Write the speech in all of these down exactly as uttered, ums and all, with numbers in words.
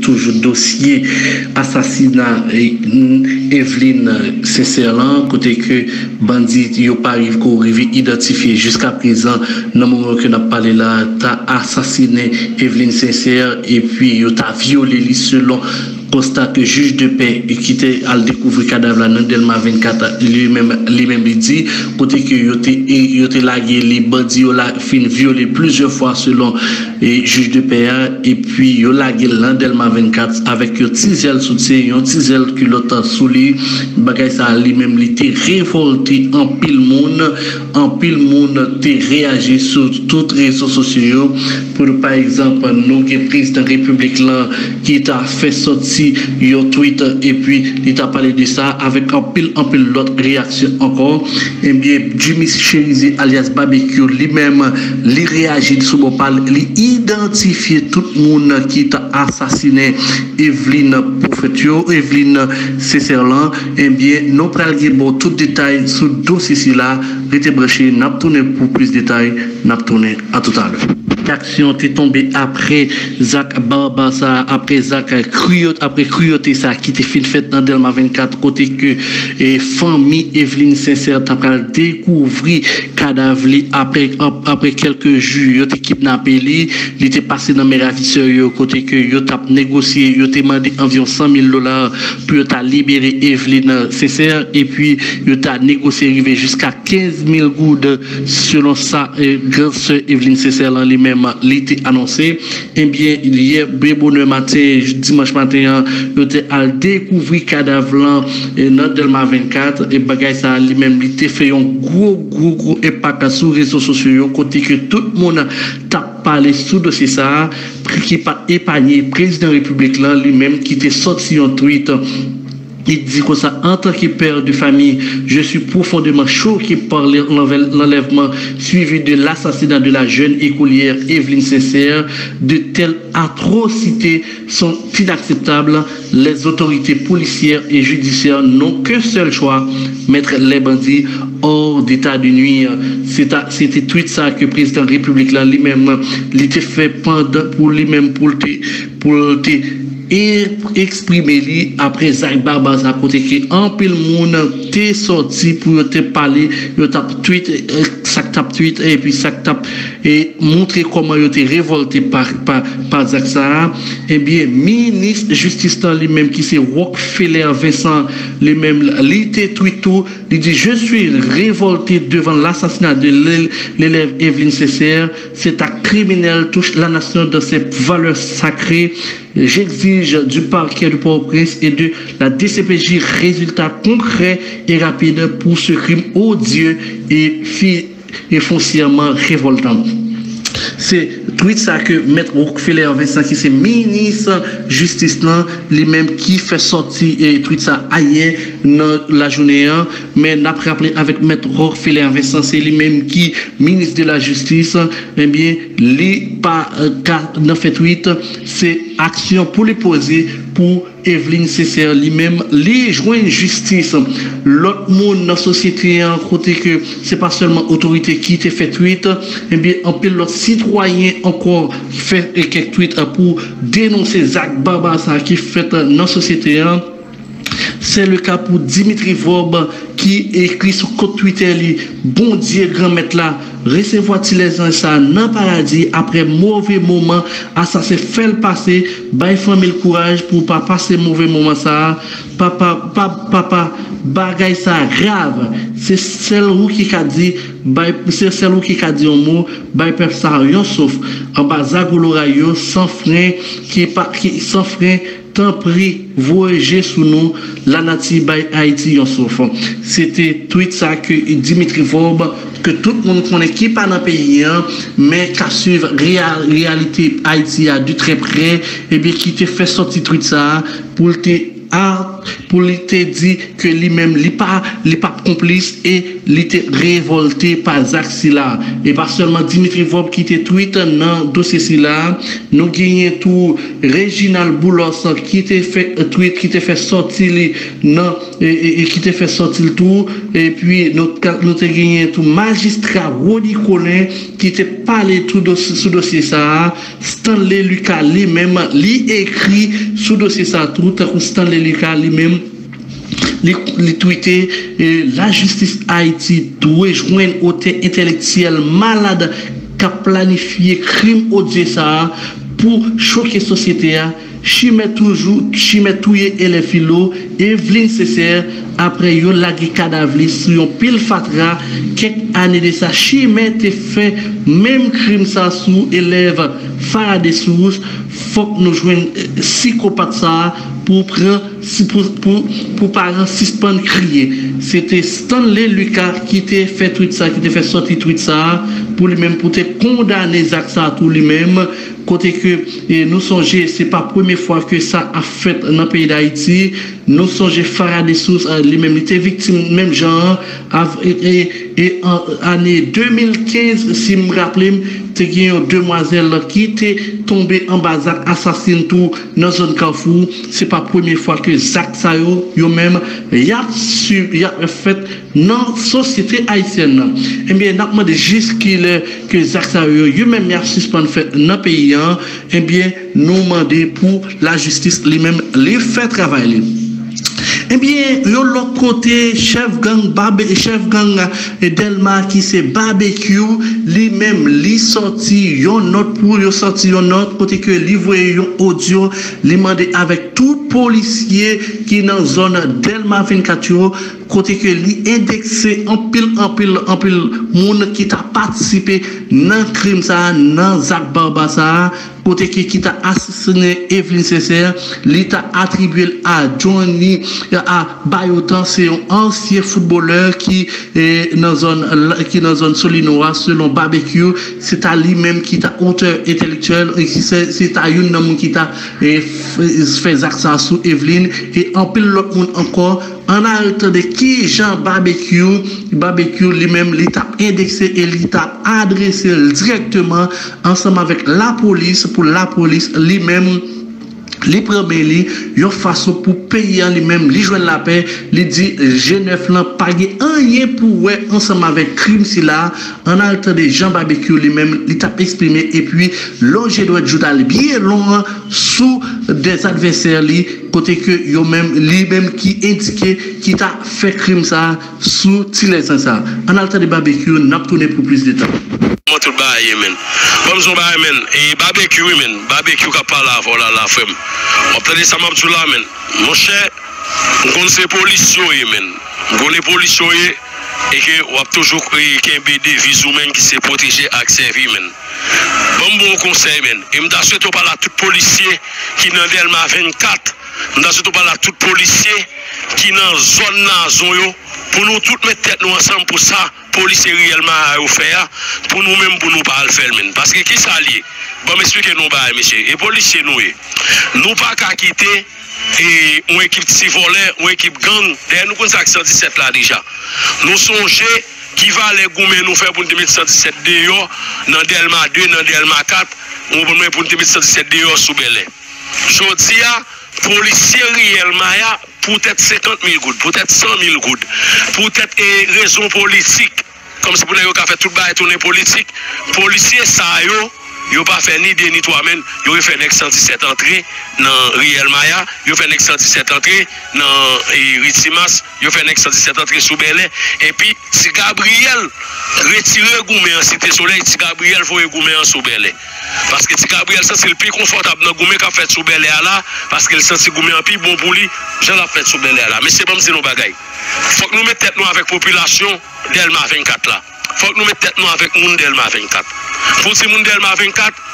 toujou dosye asasina Eveline Sincère lan, kote ke bandi yo pa rive idantifye jiska prezan nan moman ke n ap pale la, ta asasinen Eveline Sincère epi yo ta vyole li selon konsta ke jij de pè ki te al dekouvri kadav la nan Dèlma vennkat li menm li menm li di, kote ke yo te yo te lage li, bandi yo la fin vyole plizyè fwa selon e jij de pè a, epi yo lage l nan Dèlma vennkat avèk yon ti zèl soutyen, yon ti zèl kilòt sou li. Bagay sa a li menm li te revòlte anpil moun, anpil moun te reyaji sou tout rezo sosyo yo. Pou pa egzanp, nou gen prezidan repiblik lan ki ta fè sòti yon tweet epi li ta pale de sa avèk anpil anpil lòt reyaksyon ankò. Ebyen, Jimmy Chérizier alyas Babekyou li menm li reyaji sou bò pa l, li idantifye tout moun ki ta asasinen Eveline Prophète yo, Eveline Sincère lan. Ebyen, nou pral gen bon tout detay sou dosye sila. Rete branche, n ap tounen pou plis detay, n ap tounen a toutalè. Aksyon te tonbe apre zak baba sa, apre zak kriyot, apre kriyote sa ki te fin fèt nan Dèlma vennkat, kote ke e, fanmi Eveline Sincère ta pral dekouvri kadav li apre, ap- apre kèlke jou yo te kidnape li. Li te pase nan men ravisè yo, kote ke yo t ap negosye, yo te mande anviwon san mil dola pou yo ta libere Eveline Sincère, epi yo ta negosye rive jiska kenz mil goud, selon sa e, gran sè Eveline Sincère lan li menm li te anonse. Ebyen, yè byen bonè maten, dimanch maten an, yo te al dekouvri kadav lan e, nan Dèlma vennkat. E bagay sa a li menm li te fè yon gwo gwo gwo enpak sou rezo sosyo yo, kote ke tout moun t ap pale sou dosye sa a, ki pa t epanye prezidan repiblik lan li menm ki te sòti yon tweet. Il dit comme ça, en tant que père de famille, je suis profondément choqué par l'enlèvement suivi de l'assassinat de la jeune écolière Eveline Sincère. De telles atrocités sont inacceptables. Les autorités policières et judiciaires n'ont qu'un seul choix, mettre les bandits hors d'état de nuire. Se te tweet sa ke prezidan repiblik la li menm li te fè pandan pou li menm pou l te pou l te eksprime li apre zak baba sa kote ke anpil moun te sòti pou yo te pale, yo t ap tweet sa k t ap tweet epi sa k t ap e montre kòman yo te revòlte pa, pa, pa zak sa a. Ebyen, minis jistis lan li menm ki se Rockfeller Vincent, li menm li te tweet tou, li di, je suis révolté devant l'assassinat de l'élève Eveline Sincère. Cet acte criminel touche la nation dans ses valeurs sacrées. J'exige du parquet de Port-au-Prince et de la D C P J résultats concrets et rapides pour ce crime odieux et fi- e foncièrement révoltant. Se tweet sa ke mèt Rockfeller Vincent ki se minis jistis lan li menm ki fè sòti e tweet sa ayè nan lajounen an. Men n ap raple avèk mèt Rockfeller Vincent se li menm ki minis de la jistis. Ebyen li pa ka nan fè tweet. Se aksyon pou li poze pou Eveline Sincère li menm li jwenn jistis. Lòt moun nan sosyete an kote ke se pa sèlman otorite ki te fè tweet, ebyen anpil lòt sitwayen ankò fè kèk tweet pou denonse zak baba sa ki fèt nan sosyete an. Se le ka pou Dimitri Vorbe ki ekri sou kont Twitter li, Bondye Granmèt la, resevwa ti lèzanj sa nan paradi apre move moman asasen fè l pase, bay fanmi l kouraj pou pa pase move moman sa a. Papa, pa, papa, bagay sa grav. Se sèl ou ki ka di, bay, se sèl ou ki ka di yon mo, bay pèp sa yon souf. Anba zagoloray yo, san fren, ki pa, ki, san fren, tanpri, voye je sou nou, lanati bay Ayiti yon souf. Se te tweet sa ke Dimitri Vorbe, ke tout moun konnen ki pa nan peyi an, men k ap swiv reya- reyalite Ayiti a de trè prè, ebyen ki te fè sòti tweet sa a pou l te a pou li te di ke li menm li pa li p ap konplis e li te revòlte pa zak sila. E pa sèlman Dimitri Vorbe ki te tweet nan dosye sila, nou genyen tou Reginald Boulos ki te fè tweet, ki te fè sòti li nan e, e, e ki te fè sòti l tou. Epi nou, nou te genyen tou majistra Rony Colin ki te pale tou dos- sou dosye sa a. Stanley Lucas li menm li ekri sou dosye sa a tou, tankou Stanley Lucas li menm li, li twite, eh, lajistis Ayiti dwe jwenn otè entèlektyèl malad k ap planifye krim odye sa a pou choke sosyete a. Chimè toujou, chimè touye elèv filo Eveline Césaire apre yo lage kadav li sou yon pil fatra kèk ane de sa. Chimè te fè menm krim sa sou elèv Farah Dessources. Fòk nou jwenn, eh, sikopat sa a pou pran si pou, pou, pou paran sispann kriye. Se te Stanley Lucas ki te fè tweet sa, ki te fè sòti tweet sa pou li menm, pou te kondane zak sa tou li menm. Kote ke, eh, nou sonje, se pa premye fwa ke sa ap fèt nan peyi Dayiti. Nou sonje Farah Dessources, eh, li menm, li te viktim menm jan an. Av- e, e, e an ane de mil kenz, si m raple m, te gen yon demwazèl ki te tonbe anba zak asasin tou nan zòn Kafou. Se pa premye fwa ke zak sa yo, yo menm, y ap swiv, y ap fèt nan sosyete ayisyèn nan. Ebyen, n ap mande jiskilè ke zak sa yo, yo menm, y ap sispann fèt nan peyi an. Ebyen, nou mande pou lajistis li menm li fè travay li. Ebyen, yon lòt kote, chèf gang Babe, chèf gang, eh, Dèlma ki se Babekyou, li menm li sòti yon nòt pou yo sòti yon nòt kote ke li voye yon odyo, li mande avèk tout polisye ki nan zòn Dèlma vennkat yo, kote ke li endekse anpil, anpil, anpil moun ki ta patisipe nan krim sa a, nan zak baba sa a, kote ke ki ta asasinen Eveline Césaire, li ta atribye l a Johnny, a Bayotan, se yon ansyen foutbolè ki, eh, nan zòn, ki nan zòn Solino a, selon Babekyou, se ta li menm ki ta otè entèlektyèl, e ki se, se ta youn nan moun ki ta, eh, f- fè zak sa sou Eveline, e anpil lòt moun ankò. Ann al tande kijan Babekyou, Babekyou li menm, li t ap endekse e li t ap adrese l dirèkteman ansanm avèk lapolis, pou lapolis li menm, li pran men li yon fason pou peyi a li menm, li jwenn lapè. Li di G nèf lan pa gen anyen pou wè ansanm avèk krim sila. Ann al tande jan Babekyou li menm, li t ap eksprime epi lonje dwèt jounal byen long sou dèzadvèsè li, kote ke yo menm, li menm ki endike ki ta fè krim sa sou ti lèzan sa. Ann al tande Babekyou, n ap tounen pou plis detay. Kòman tout bagay ye, menn? Ban m di w bagay, menn. E Babekyou, wi, menn. Babekyou k ap pale avè w la, la, frè m. W ap tande sa m ap di w la, menn. Monchè, m konn se polis yo ye, menn. M konnen polis yo ye, e ke w ap toujou, e, kenbe deviz ou, menn, ki se pwoteje ak sèvi, menn. Ban m ba w konsèy, menn. E m ta swete w pale a tout polisye ki nan Dèlma vennkat. M ta swete w pale a tout polisye ki nan zòn Nazon yo, pou nou tout met tèt nou ansanm pou sa polisye Riyèl Maya yo fè a, pou nou menm, pou nou pa al fè l, menn. Paske kisa l ye? Ban m eksplike nou yon bagay, mesye. E polisye nou ye. Nou pa ka kite, e, yon ekip ti vòlè, yon ekip gang. Dayè, nou konn sa k san disèt la deja. Nou sonje ki valè goumen nou fè pou n te met san disèt deyò nan Dèlma de, nan Dèlma kat, ou konprann mwen, pou n te met san disèt deyò sou Bèlè. Jodi a, polisye Riyèl Maya, poutèt senkant mil goud, poutèt san mil goud, poutèt, e, rezon politik, kòmsi pou nèg yo ka fè tout bagay tounen politik, polisye sa yo, yo pa fè ni de ni twa, menn, yo refè nèg san disèt antre nan Riyèl Maya, yo fè nèg san disèt antre nan, e, Ri Timas, yo fè nèg san disèt antre sou Bèlè, epi Ti Gabriyèl retire goumen an Site Solèy, Ti Gabriyèl voye goumen an sou Bèlè. Paske Ti Gabriyèl santi l pi konfòtab nan goumen k ap fèt sou Bèlè a la, paske l santi goumen an pi bon pou li, jan l ap fèt sou Bèlè a la. Mesye, ban m di nou bagay. Fòk nou met tèt nou avèk popilasyon Dèlma vennkat la. Fòk nou met tèt nou avèk moun Dèlma vennkat. Pou di moun Dèlma vennkat,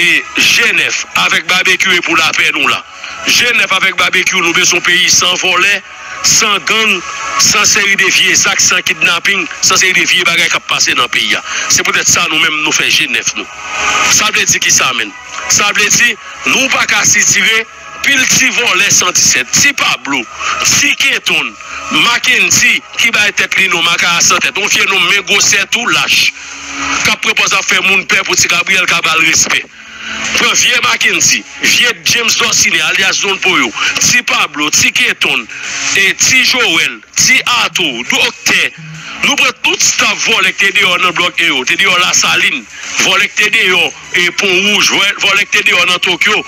e G nèf avèk Babekyou e pou lapè nou la. G nèf avèk Babekyou, nou bezwen yon peyi san vòlè, san gang, san seri de vye zak, san kidnaping, san seri de vye bagay k ap pase nan peyi a. Se poutèt sa nou menm nou fè G nèf nou. Sa vle di kisa, menn? Sa vle di nou pa ka sitire Pil ti vòlè san disèt, ti Pablo, ti Kenton, Mackendy ki bay tèt li non Makaya san tèt, yon vye non men gwosè tou lach, k ap pran pòz ap fè moun pè pou ti Gabriel ka ba l respè. Pran vye Mackendy, vye James Dòsinè alyas Don Poyo, ti Pablo, ti Kenton, e ti Joel, ti Ato, doktè. Nou pran tout staf vòlè k te deyò nan blòk E yo, te deyò Lasalin, vòlè k te deyò e Pon Wouj, vòlè k te deyò nan Tokyo,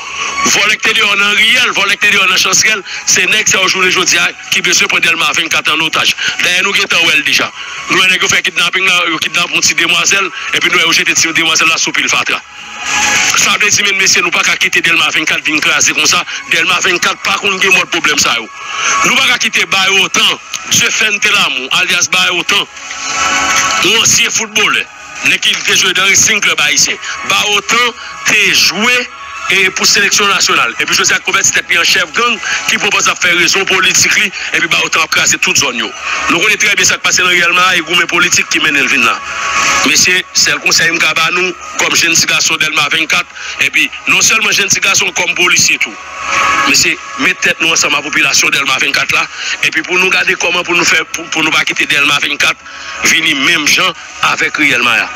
vòlè k te deyò nan Riyèl, vòlè k te deyò nan Chansrèl, se nèg sa yo jounen jodi a ki bezwen pran Dèlma vennkat an otaj. Dayè nou gentan wè l deja. Nou wè nèg yo fè kidnaping la, yo kidnap yon ti demwazèl, epi nou wè yo jete ti demwazèl la sou pil fatra. Sa vle di, men mesye, nou pa ka kite Dèlma vennkat vin kraze konsa. Dèlma vennkat pa konn gen mòd pwoblèm sa yo. Nou pa ka kite Bayotan, Dieuphène Telamou, alyas Bayotan, yon ansyen foutbolè, nèg ki te jwe nan Racing Club Ayisyen. Bayotan te jwe e pou seleksyon nasyonal. Epi jodi a konvèti tèt li an chèf gang ki pran pòz ap fè rezon politik li, epi Bayotan ap kraze tout zòn yo. Nou konnen trè byen sa k pase nan Riyèl Maya, e goumen politik ki mennen l vin la. Mesye, sèl konsèy m ka ba nou, kòm jenn ti gason Dèlma vennkat, epi non sèlman jenn ti gason, kòm polisye tou. Mesye, met tèt nou ansanm ak popilasyon Dèlma vennkat la, epi pou nou gade kòman pou nou fè, pou, pou nou pa kite Dèlma vennkat vini menm jan avèk Riyèl Maya.